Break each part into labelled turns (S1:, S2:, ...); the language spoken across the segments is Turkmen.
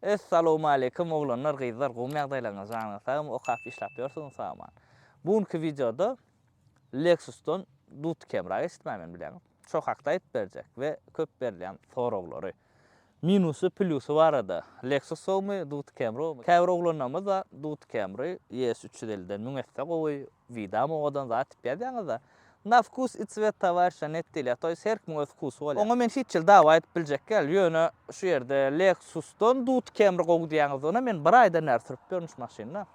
S1: Essalowmaleýkum oglanlar gyzlar gowmy ýagdaýlaryňyz janyňyz sagmy okap işläp ýörsüňiz sag-aman. Bu günki wideoda Lexusdan Dut Camry geçdim men bilýäňiz. Şo hakda aýdyp berjek we köp berilýän soraglary. Minusy plýusy barada. Lexus gowmy Dut Camry gowmy? Käbir oglanlarymyz bar Dut Camry ES 350 den 1000 esse gowy, widam owadan zat diýip ýazýaňyzda. Na wkus i cwet towarişa net diýilýär. To ýest her kimiň öz wkusy bolýar. Oňa men hiç hili dawa edip biljek däl. Ýöne şu ýerde Lexusdan Dut Camry gowy diýýäňiz ony men bir aýdan bäri sürüp ýörün şu maşynda.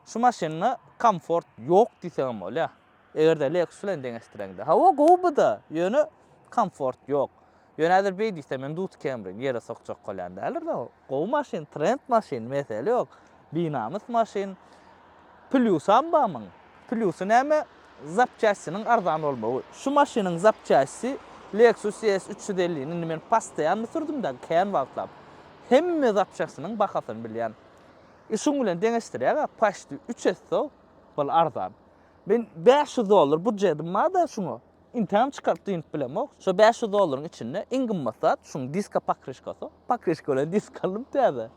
S1: Şu maşynda komfort ýok diýsegem bolýar. Eger-de Lexus bilen deňeşdireňde. Hawa gowy bu-da, ýöne komfort ýok. Ýöne häzir beý diýsem men Dut Camry-ni ýere sokjak bolýan däldir-de. Gowy maşyn, trend maşyn, mesele ýok. Binamys maşyn. Plýusam bar muň. Plýusy näme? Zapçastiniň arzan bolmagy. Şu maşynyň zapçasti Lexus ES 350-ni indi men postoýanny sürdüm-de kän wagtlap. Hemme zapçastiniň bahasyny bilýän. E şuň bilen deňeşdirýäň-ä, paçti üç esse bul arzan. Men 500 dollar budjetim bar-da şuňa. Intägem çykaryp dynyp bilemok. Şo 500 dollaryň içinde iň gymmat zat şuň diska pokryşkasy. Pokryşka bilen disk aldym täze.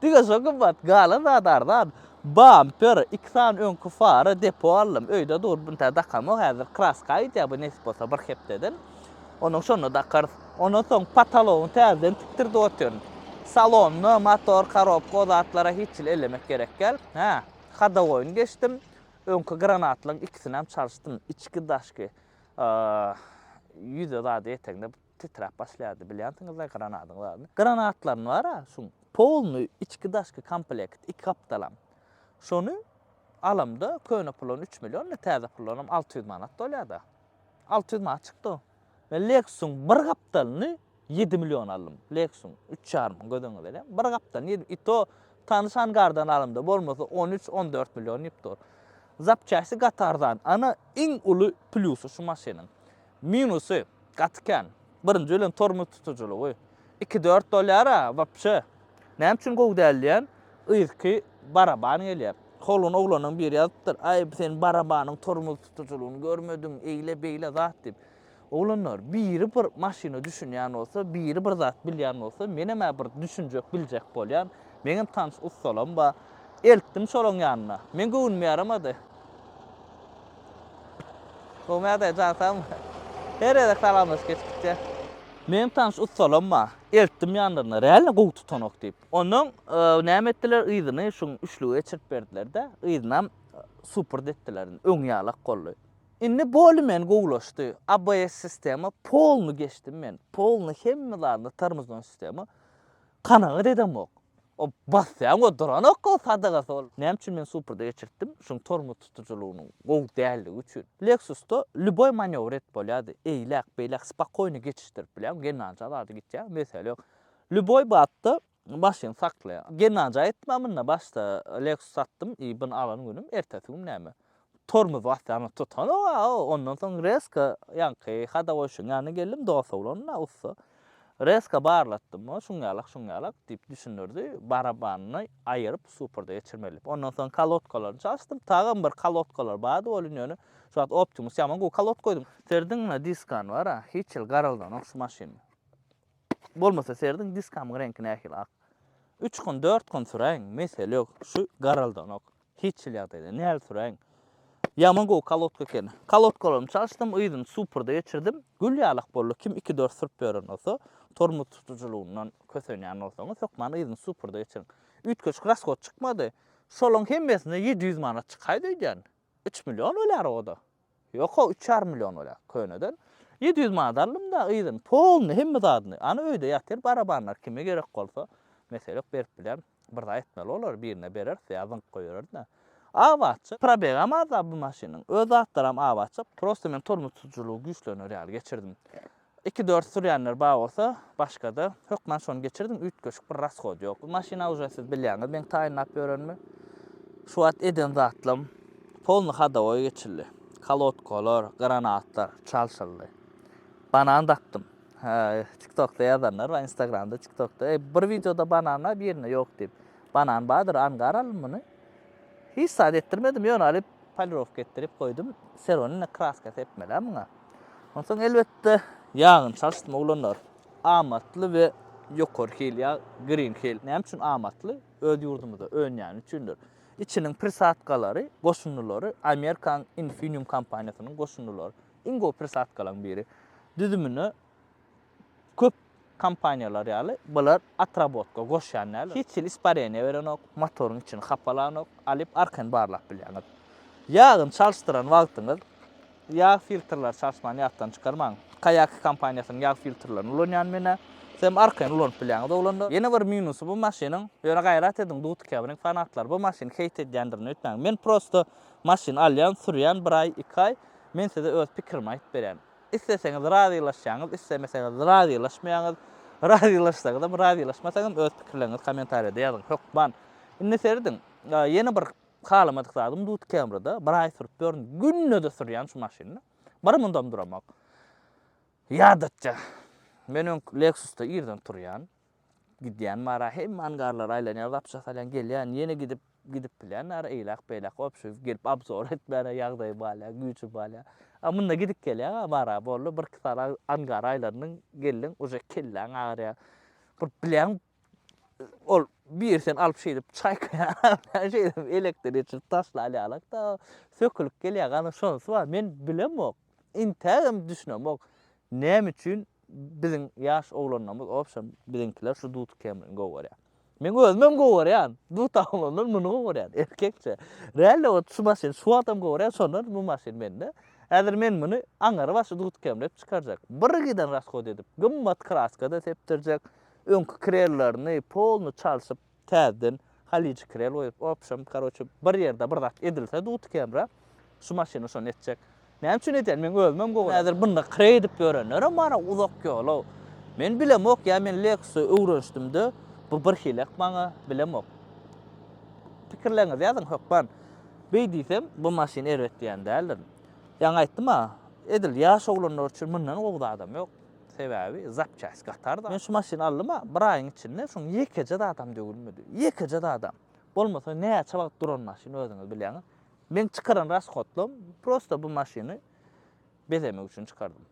S1: Diňe şo gymmat, galan zat arzan. Bamper, iki sany öňki fara, depo aldym. Öýde dur, intäk dakamok häzir. Kraska gidýär bu nesip bolsa bir hepdeden. Onuň şonda dakarys. Ondan soň potologyny täzeden tikdirdik otyryn. Salonda motor, korobka o zatlara hiç hili ellemek gerek däl. Hä, hodowoýyny geçdim. Öňki granatlaryň ikisinem çalyşdym. Içki daşky ýüze zady ýeteňde titräp başlaýardy. Bilýänsiňiz-le granadyň zadyny. Granatlaryny bar-a şuň polny içki daşky komplekt iki gapdalam. Şony alamda köne puldan üç million, indi täze puldanam 600 manat bolýar-da. 600 manat çykdy. Men Lexus-yň bir gapdalyny 7 million aldym. Lexus-yň üç ýarymyň göz öňüne gelýär. Bir gapdalyny 7, i to tanyş angardan alymda bolmasa 13-14 million diýip dur. Zapçasty gaty arzan. Ana iň uly plýusy şu maşynyň. Minusy gaty kän. Birinji bilen tormoz tutujylygy. 2-4 dolýar-a wapşe. Näme üçin gowy däl diýen, yzky baraban gelýär. Hol gün oglanyň biri ýazypdyr, Aý, sen barabanyň tormoz tutujylygyny görmediň, eýle-beýle zat diýip. Oglanlar, biri bir maşyna düşünýän bolsa, biri bir zat bilýän bolsa, menem-ä bir düşünjek, biljek bolýan. Meňem tanyş ussalam bar. Eltdim şolaň ýanyna. Meň göwnüm ýaramady. Gowmy ýagdaý, jan sagmy? Her gezek salamlaşyp geçip gitýär. Meň tanyş ussalam bar. Eltdim ýanlaryna, realno gowy tutanok diýip. Onnoň näme etdiler, yzyny şuň üçlüge geçirip berdiler-de, yzynam supurt etdiler. Öň ýalak boldy. Indi bolymeni gowulaşdy. ABS sistema polny geçdim men. Polny hemme zadyny tormoznoý sistema. Kanagat edemok. O basýaň o duranok o sadagasy ol. Näme üçin men Suprada geçirtdim? Şuň tormoz tutujylygynyň gowy dälligi üçin. Lexusda lýuboý manýowr edip bolýardy. Eýläk, beýläk spokoýno geçişdirip bilýäň. Gennanja zady gitýär, mesele ýok. Lýuboý batda maşyn saklaýar. Gennanja aýtma munda başda Lexus satdym i buny alan günüm ertesi gün näme. Tormoz basýan tutanok-a ondan soň rezko ýaňky hodowoýşyň ýanyna geldim dos oglan-da ussa. Rezko barlatdym o şuň ýalak şuň ýalak diýip düşündirdi. Barabanyny aýyryp suporda geçirmeli diýip. Ondan soň kolodkalaryny çalyşdym. Tagam bir kolodkalar bardy welin ýöne şu wagt Optimus ýaman gowy kolodka goýdum. Serediň diskany bar-a hiç hili garaldanok şu maşyn. Bolmasa serediň diskamyň reňki nähili ak. Üç gün dört gün süräýiň mesele ýok şu garaldanok. Hiç hili ýagdaýda näl süräýiň. Ýaman gowy kolodka eken. Kolodkalarymy çalyşdym, yzyny suprda geçirdim. Gül ýalak boldy. Kim iki-dört sürüp ýören bolsa, tormoz tutujylygyndan kösenýän bolsaňyz, hökman yzyny suprda geçiriň. Üýtgeşik rashod çykmady. Şolaň hemmesine 700 manat çykaýdy öýdýän. Üç million bolýar o-da. Ýok-ow, üç ýarym million bolýar köneden. 700 manat aldym-da, yzyny, polny, hemme zadyny. Ana öýde ýatyr barabanlar, kime gerek bolsa, mesele ýok, berip bilýän. Bir zat etmeli bolar, birine bereris ýa zyňyp goýbereris-dä. Abatça, probegam az-a bu maşynyň. Öz zatlaram abatça. Prosta men tormoz tutujylygy güýçlener ýaly geçirdim. Iki-dört sürýänler bar bolsa, başga-da, hökman şony geçirdim, üýtgeşik bir rashod ýok. Bu maşyna uje siz bilýäňiz meň taýynlap ýörenimi. Şu wagt eden zatlam polny hodowoý geçildi. Kolodkalar, granatlar çalşyldy. Banan dakdym. Hä, TikTokda ýazanlar bar, Instagramda, TikTokda. Eý, bir wideoda banan bar, birinde ýok diýip. Banan bardyr, angar aldym muny. Hiç zat etdirmedim, ýöne alyp polirowka etdirip goýdum. Serony indi kraska sepmeli-ä muňa. Onsoň elbetde ýagyny çalyşdym oglanlar. Amatly we. Ýokary hil ýag Green Hill näme üçin amatly? Öz ýurdumyzda önýäni üçindir. Içiniň prisadkalary, goşundylary Amerikanyň Infineum kompaniýasynyň goşundylary. Iň gowy prisadkalaryň biri. Düzümine köp kompaniýalar ýaly bular otrabotka goşýan däl. Hiç hili ispareniýa berenok, motoryň içini hapalanok, alyp arkaýyn barlap bilýäňiz. Ýagyny çalyşdyran wagtyňyz Ýag filtrleri çalyşmany ýatdan çykarmaň. Kayaki kompaniýasynyň ýag filtrlerini ulanýan menä. Sizem arkaýyn ulanyp bilýäňiz oglanlar. Ýene bir minusy bu maşynyň, ýöne gaýrat ediň Duty Camry-iň fanatlary bu maşyny heýt edýändirin öýtmäň. Men prosto maşyn alýan, sürýän bir aý, iki aý, men size öz pikirimi aýdyp berýän. Isleseňiz razylaşýaňyz, islemeseňiz razylaşmaýaňyz. Razylaşsaňyzam, razylaşmasaňam öz pikirleriňizi kommentariýada ýazyň hökman. Indi serediň, ýene bir Halamadyk zadym Dut Camryda bir aý sürüp ýörün. Günde-de sürýän şu maşyny. Bir mundam duramok. Ýadatja. Men öň Lexusda irden turýan. Gidýän bara hemme angarlara aýlanýan, zapças alýan, gelýän, ýene gidip gidip bilýän ara eýläk-beýläk wobşe gelip obzor etmäne ýagdaýym galýar, güýjüm galýar. A munda gidip gelýäň bara boldy, bir-iki sany angara aýlandyň, geldiň, uje kelläň agyrýar. Bir bilýäň Ol bir sen alyp şeýdip çaýkaýar, şeýdip elekden geçirip taşlar ýalak-da, sökülip gelýär. Gana şonsy bar. Men bilemok. Intägem düşünemok. Näme üçin biziň ýaş oglanlarymyz, obşem biziňkiler şu dut kemrini gowy görýär. Men özümem gowy görýän. Dut oglanlar muny gowy görýär, erkekçe. Realno ot şu maşyny şu wagtam gowy görýän, şondan bu maşyn mende. Häzir men muny aňary başy dut kemri edip çykarjak. Bir giden rashod edip, gymmat kraska-da sepdirjek. Öňki krellerini polny çalşyp täzeden halyjy krel goýup opşam karoçe bir ýerde bir zat edilse duty kemra şu maşyna şony etjek. Näme üçin edýän meň özümem gowy. Häzir bunda kre edip ýörenlerem bar uzak ýola. Men bilemok ýa men Lexusa öwrenişdimde bu bir hilek maňa bilemok. Pikirleriňizi ýazyň hökman. Beý diýsem bu maşyn erbet diýen däldirin. Ýaňy aýtdym-a edil ýaş oglanlar üçin mundan gowy zadam ýok. Sebäbi zapçast gatar da. Men şu maşyny aldym-a, bir aýyň içinde şoň ýekeje zadam döwülmedi. Ýekeje zadam. Bolmasa näçe wagt duran maşyn özüňiz bilýäňiz. Meň çykaran rashodlam prosto bu maşyny bezemek üçin çykardym.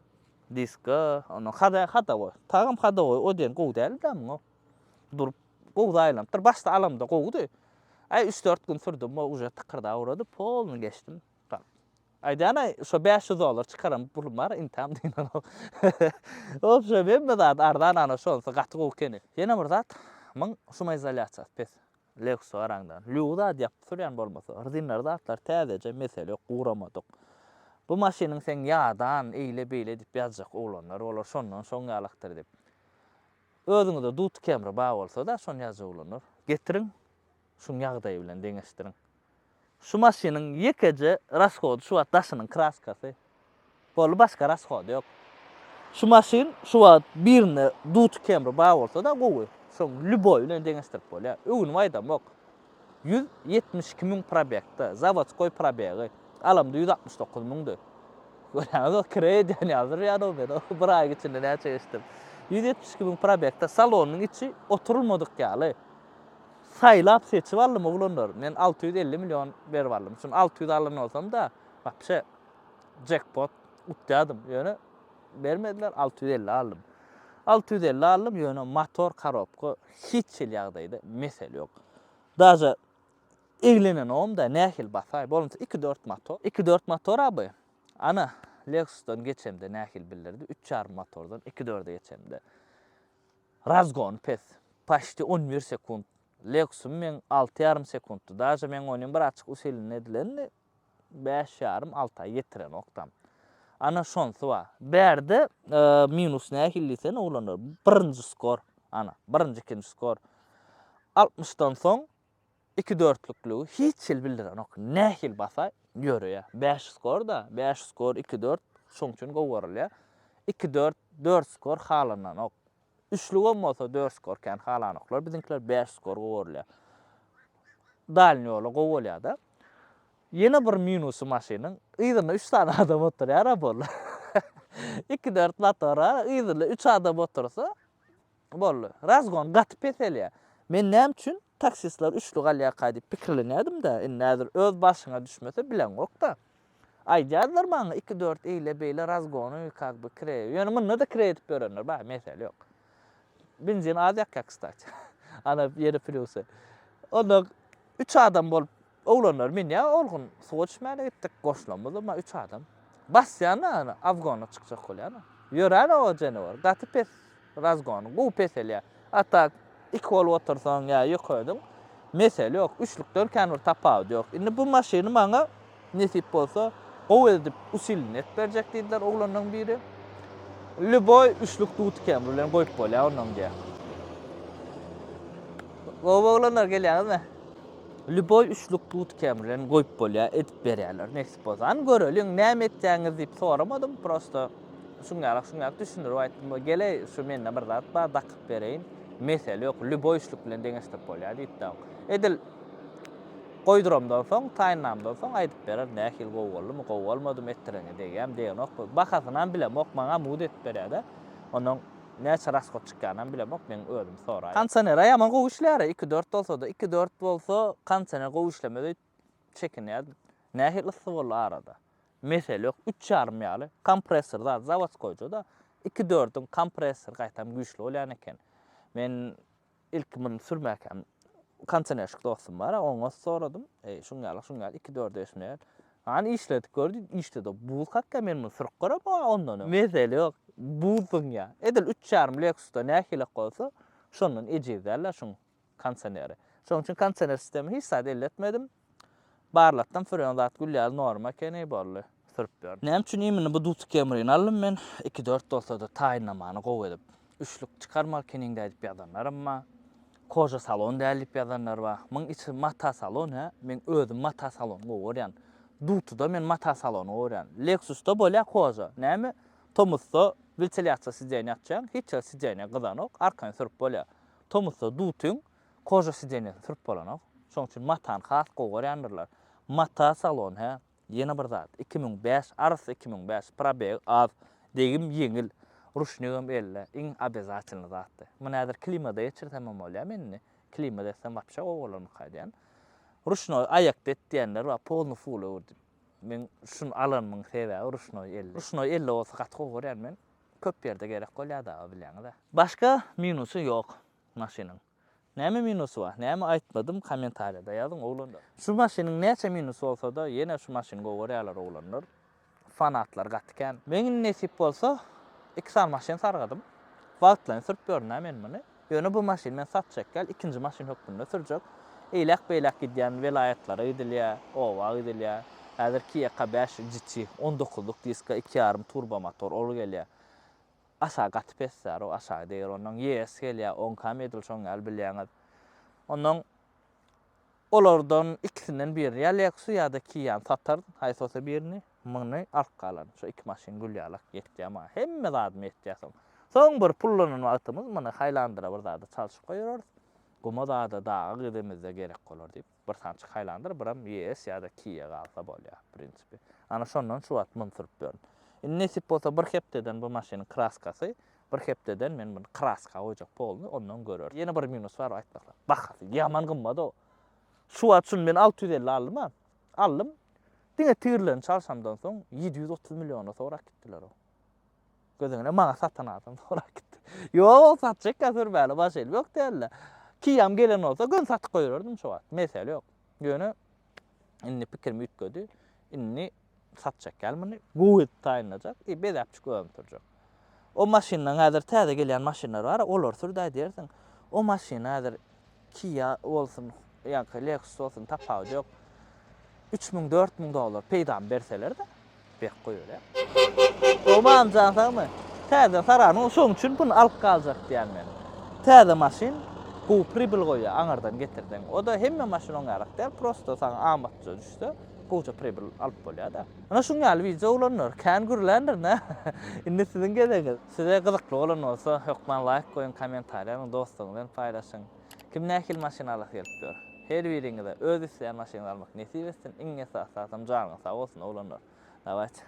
S1: Diska, ondan hada, hadowoý. Tagam hadowoý o diýen gowy däldi-dä muňa. Durup gowy zaýalanypdyr. Başda alamda gowudy. Aý üç-dört gün sürdüm, o uje tykyrdap ugrady, polny geçdim. Aýdýan-aý, şo 500 dollar çykaran pulum bar, intäm dynanok. Wobşem, hemme zat arzan, ana şonsy gaty gowy ekeni. Ýene bir zat, muň şumoizolýasiýasy pes. Lexus garaňda. Lýugy zat ýapyp sürýän bolmasa, rzinleri zatlar täzeje, mesele ýok, guramadyk. Bu maşynyň seň ýadan, eýle-beýle diýip ýazjak oglanlar bolar, şondan şoň ýalakdyr diýip. Özüňizde dut kemri bar bolsa-da, şony ýazjak oglanlar, getiriň, şuň ýagdaýy bilen deňeşdiriň. Şu maşynyň ýekeje rashody şu wagt daşynyň kraskasy. Boldy başga rashody ýok. Şu maşyn şu wagt birinde duty Camry bar bolsada gowy. Şoň lýuboý bilen deňeşdirip bolýar. Öwünip aýdamok. 172 müň probegda, zawodskoý probegi. Alamda 169 müňdi. Görýäňizmi, kireý edýän ýaly durýan o men. Bir aýyň içinde näçe geçdim. 172 müň probegda salonyň içi oturylmadyk ýaly. Saýlap seçip aldym oglanlar. Men 650 million berip aldym. Şuny 600 alan bolsam-da, wapşe jekpot utýadym. Ýöne bermediler, 650 aldym. 650 aldym, ýöne motor korobka hiç hili ýagdaýda mesele ýok. Daže eglenenogam-da nähili basaý. Bolmasa 2-4 motor. 2-4 motor abi. Ana, Lexusdan geçemde nähili bildirdi. 3,5 motordan 2-4-e geçemde. Razgony pes. Paçti on bir sekunt. Lexusym meň alty ýarym sekuntdy. Daže meň onym bir açyk usilini edilendi. Bäş ýarym alta ýetirenokdam. Ana şonsy bar. Bärde minus nähili diýsene oglanlar. Birinji skor. Ana, birinji ikinji skor. Altmyşdan soň iki dörtlükligi hiç hili bildirenok. Nähili basaý ýöreýär. Bäş skor-da, bäş skor iki dört şoň üçin gowy görülýär. Iki dört, dört skor halananok. Üçlügem bolsa dört skor kän halanoklar. Biziňkiler bäş skor gowy görülýär. Dalny ýola gowy bolýar-da. Ýene bir minusy maşynyň, yzynda üç sany adam oturýar-a boldy. Iki dört motor-a, yzynda üç adam otursa, Boldy. Razgon gaty peselýär. Men näme üçin taksistler üçlük alýarka diýip pikirlenýärdim-dä. Indi häzir öz başyňa düşmese bileňok-da. Aýdýardylar maňa iki-dört eýle-beýle razgony kak by kireý. Ýöne munda-da kireý edip ýörenler bar, mesele ýok. Benzin az ýakýar kstati. Ana ýene plýusy. Onda üç adam bolup oglanlar münýär, ol gün suwa düşmäne gitdik, goşulanymyz bar, üç adam. Basýan ana, awgona çykjak bolýan. Ýörän o jenewar, gaty pes razgony, gowy peselýär. A tak, iki bolup otursaň ýa ýöködiň, mesele ýok. Üçlükden kän bir tapawudy ýok. Indi bu maşyny maňa nesip bolsa gowy edip usilini edip berjek diýdiler oglanlaryň biri. Lýuboý üçlük duty kemri bilen goýup bolýar ondan diýýär. Gowy oglanlar gelýäňizmi? Lýuboý üçlük duty kemri bilen goýup bolýar, edip berýärler nesip bolsa. Hany göreliň näme etýäňiz diýip soramadym, prosto şuňňalak şuňňalak düşündirip aýtdym. Geleý şu mende bir zat bar dakyp bereýin. Mesele ýok, lýuboý üçlük bilen deňeşdirip bolýar diýipdi. Edil Goýduramdan soň, taýynlamdan soň aýdyp berer, nähili gowy boldumy, gowy bolmadymy, etdireňe degýämi, degenokmy. Bahasynam bilemok, maňa mugt edip berýär-de. Onnoň näçe rashod çykýanam bilemok, meň özüm soraýyn. Kondisioner-ä ýaman gowy işleýär-ä, iki-dört bolsa-da. Iki-dört bolsa, kondisioner gowy işlemez öýdüp çekinýärdim. Nähili yssy boldy arada. Mesele ýok, üç ýarym ýaly kompressor zat zawodskoýja-da, iki-dördüň kompressory gaýtam güýçli bolýan eken. Men Ilki muny sürmäkäm kondisionerşik dostum bar, oňa soradym. Eý, şuň ýaly, şuň ýaly iki dörde eşmeýär. Hany işledip gör diýdi, işledi. Buz kakýar, men muny sürüp göremok ondan öň. Mesele ýok, buz zyňýar. Edil üç ýarym Lexusda nähilek bolsa, şondan ejiz däl-de şuň kondisioneri. Şonuň üçin kondisioner sistema hiç zat elletmedim. Barlatdym, freon zat gül ýaly norma ekeni, boldy. Sürüp ýörün. Näme üçin imенно bu Duty Camry-ni aldym men? Iki-dört bolsa-da taýynlamany gowy edip. Üçlük çykarmaly keniňdä diýip ýazanlaram bar. Koža salon däl diýip ýazanlar bar. Muň içi mata salon hä. Men özüm mata salony gowy görýän. Dutyda men mata salony gowy görýän. Lexusda bolýar koža. Näme? Tomusda wentilýasiýa sidenýe açýaň, hiç ýeri sidenýe gyzanok, arkaýyn sürüp bolýar. Tomusda dutyň koža sidenýesini sürüp bolanok. Şoň üçin matany has gowy görýändirler. Mata salon hä. Ýene bir zat, 2005, arassa 2005, probegi az, degim ýeňil, ruşnigem elde, iň obezatelnyý zatdy. Muny häzir klimada geçirsemem bolýar men indi. Klimada etsem wapşe gowy bolarmyka diýýän. Ruşnoý aýakda et diýenler bar, polny full öwür diýip. Men şuny alanymyň sebäbi ruşnoý elde. Ruşnoý elde bolsa gaty gowy görýän men. Köp ýerde gerek bolýar dagy bilýäňiz-ä. Başga minusy ýok maşynyň. Näme minusy bar? Näme aýtmadym kommentariýada ýazyň oglanlar. Şu maşynyň näçe minusy bolsada ýene şu maşyny gowy görýärler oglanlar. Fanatlar gaty kän. Meň indi nesip bolsa iki sany maşyn sargadym. Wagtlaýyn sürüp ýörün-ä men muny. Ýöne bu maşyny men satjak däl, ikinji maşyn hökmünde sürjek. Eýläk-beýläk gidýän welaýatlara gidilýär, oba gidilýär. Häzir Kia K bäş GT on dokuzlyk diska iki ýarym turbo motor ol gelýär. Aşagy gaty pesdär o aşagy deger ondan YS gelýär oňkam edil şoň ýaly bilýäňiz. Ondan olardan ikisinden birini ýa Lexus ýa-da Kia-ny sataryn haýsy bolsa birini muny alyp galaryn. Şo iki maşyn gül ýalak ýetýär maňa. Hemme zadym ýetýär soň. Soň bir pullanan wagtymyz muny Highlandera bir zada çalşyp goýarys. Guma zada daga gidemizde gerek bolar diýip. Bir sançyk Highlander, biram YS ýa-da Kia galsa bolýar, w prinsipi. Ana şondan şu wagt muny sürüp ýörün. Indi nesip bolsa bir hepdeden bu maşynyň kraskasy, bir hepdeden men muny kraska goýjak polny, ondan göreris. Ýene bir minus bar aýtmaklyk. Bahasy ýaman gymmat-ow. Şu wagt şuny men 650 aldym-a. Aldym. Diňe tigirlerini çalşamdan soň 730 milliona sorap gitdiler-ow. Gözüňe maňa satan adam sorap gitdi. Ýok, ol satjak sürmäli maşyn ýok däldi. Kiýam gelen bolsa göni satyp goýbererdim şo wagt. Mesele ýok. Ýöne indi pikirim üýtgedi. Indi satjak däl muny. Gowy edip taýynlajak, i bezäpjik özüm sürjek. O maşynlaryň häzir täze gelýän maşynlar bar, olary sürdäý diýersiň. O maşyn häzir Kia bolsun, ýaňky Lexus bolsun tapawudy ýok. 3000, 4000 dollar peýdamy berseler-de, Berk goýberýär. Gowmy jan sagmy? Täze saranyň şoň üçin buny alyp galjak diýýän men. Täze maşyn gowy pribyl goýýar aňyrdan getirseň. O-da hemme maşyn oň ýalak däl, prosto saňa amatlyja düşse gowja pribyl alyp bolýar-da. Ana şuň ýaly wideo oglanlar. Kän gürländirin-ä. Indi siziň gezegiňiz. Size gyzykly bolan bolsa hökman laýk goýuň, kommentariý ýazyň, dostlaryňyz bilen paýlaşyň. Kim nähili maşyn alasy gelip ýör? Her biriňize öz isleýän maşynyňyzy almak nesip etsin, iň esasy zatam janyňyz sag bolsun oglanlar. Dawayte.